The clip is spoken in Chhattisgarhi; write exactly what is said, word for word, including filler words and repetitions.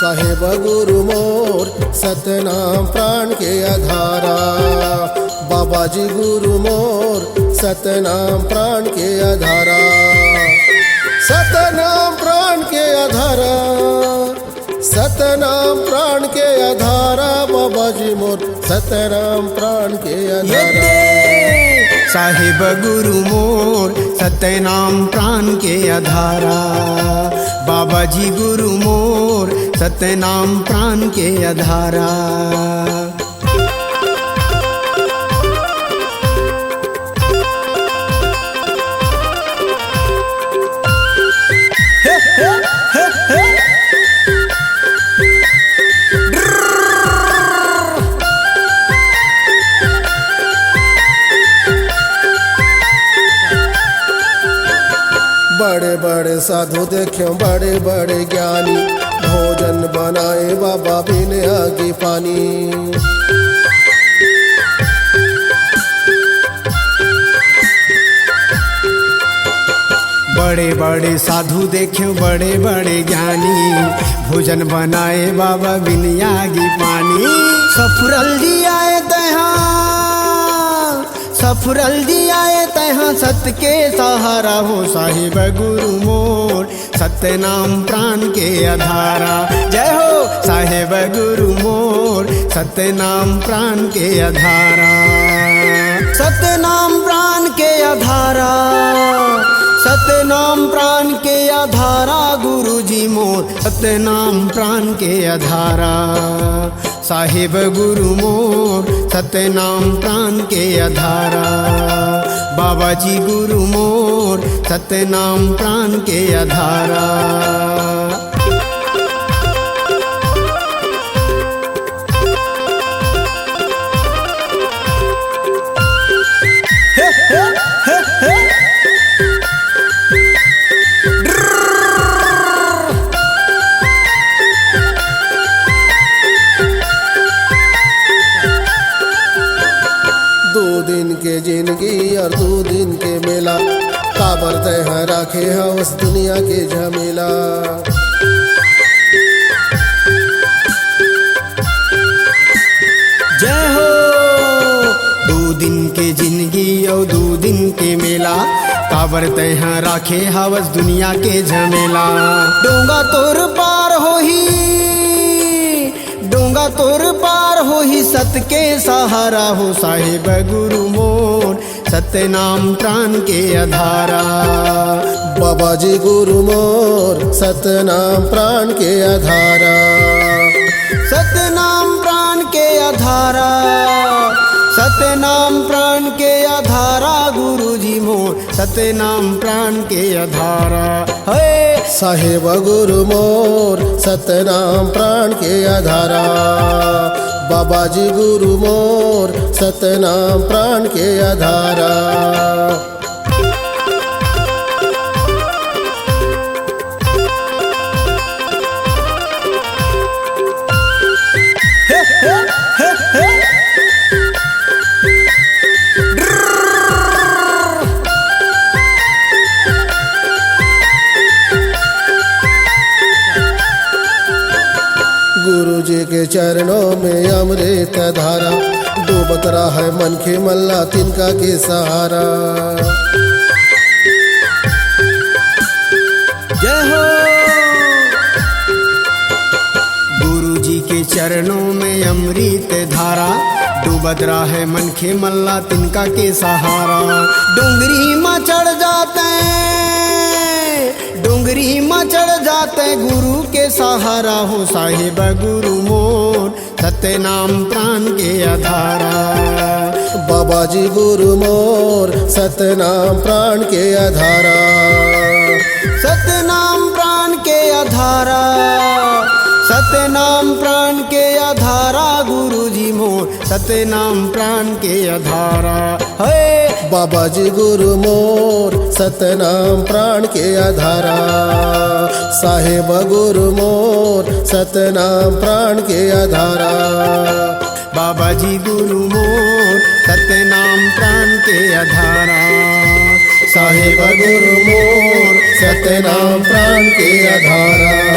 साहेब गुरु मोर सतनाम प्राण के आधारा, बाबा जी गुरु मोर सतनाम प्राण के आधारा, सतनाम प्राण के आधारा, सतनाम प्राण के आधारा, बाबा जी मोर सतनाम प्राण के आधारा। साहेब गुरु मोर सतनाम प्राण के आधारा, बाबा जी गुरु मोर सतनाम प्राण के आधारा। बड़े बड़े साधु देखे, बड़े बड़े ज्ञानी, भोजन बनाए बाबा बिन आगी पानी। बड़े बड़े साधु देखे, बड़े बड़े ज्ञानी, भोजन बनाए बाबा बिन आगी पानी। सफुरल जी आए तैहा, सफुरल जी आए तैहा सत के सहारा हो। साहेब गुरु मोर सतनाम प्राण के आधारा। जय हो साहेब गुरु मोर सतनाम प्राण के आधारा, सतनाम प्राण के आधारा, सतनाम प्राण के आधारा गुरु जी मोर सतनाम प्राण के आधारा। साहेब गुरु मोर सतनाम प्राण के आधारा, बाबा जी गुरु मोर सतनाम प्राण के आधारा। दो दिन के जिंदगी और दो दिन के मेला, काबर तैं ह राखे हवस दुनिया के झमेला। जय हो। दू दिन के जिंदगी अउ दू दिन के मेला, काबर तैं ह राखे हवस दुनिया के झमेला। डोंगा तोर पार होही, डोंगा तोर पार होही, सत के सहारा हो साहेब गुरु मोर, सतनाम प्राण के आधारा। बाबा जी गुरु मोर, सतनाम प्राण के आधारा। सतनाम प्राण के आधारा, सतनाम प्राण के आधारा, गुरु जी मोर, सतनाम प्राण के आधारा। हे साहेब गुरु मोर, सतनाम प्राण के आधारा। बाबा जी गुरु मोर, सतनाम प्राण के आधारा। गुरु जी के चरणों में अमृत धारा, डूबत रहे मनखे मन ला तिनका के सहारा। जय हो। गुरु जी के चरणों में अमृत धारा, डूबत रहे मनखे मन ला तिनका के सहारा। डोंगरी म चढ़ जाते, डोंगरी म चढ़ जाते, गुरु के सहारा हो साहेब गुरु मोर, सतनाम प्राण के आधारा। बाबा जी गुरु मोर, सतनाम प्राण के आधारा। सतनाम प्राण के आधारा, सतनाम प्राण के आधारा, गुरु जी मोर, सतनाम प्राण के आधारा। हे बाबा जी गुरु मोर, सतनाम प्राण के आधारा। साहेब गुरु मोर, सतनाम प्राण के आधारा। बाबा जी गुरु मोर, सतनाम प्राण के आधारा। साहेब गुरु मोर, सतनाम प्राण के आधारा।